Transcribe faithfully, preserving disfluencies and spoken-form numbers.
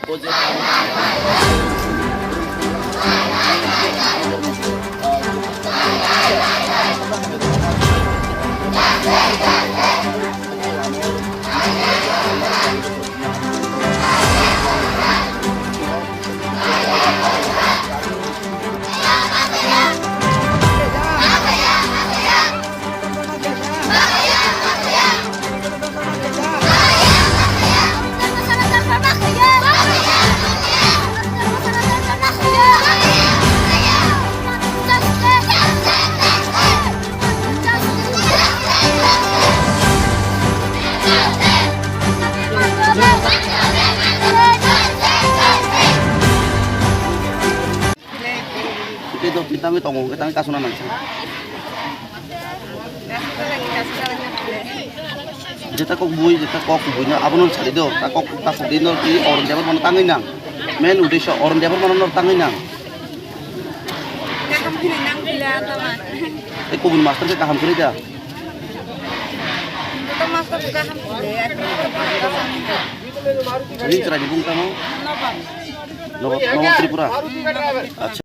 Tei do tangwi tongo, hwnkhe tangwi kasuna nangsi. Jeta kok bui, jeta kok bui no, abono sadi do, ta kok, ta kok di no, ki oron jabar mano tangwi nang. Main uddesho oron jabar mano no tangwi nang. Kaham khini nang pila tama. Tei kubun master khe kaham kwrwi da. Joto master kaham khini. Sadi chwrai ni bung tamo? Nobab. Nobab, Nobab Tripura. Acha.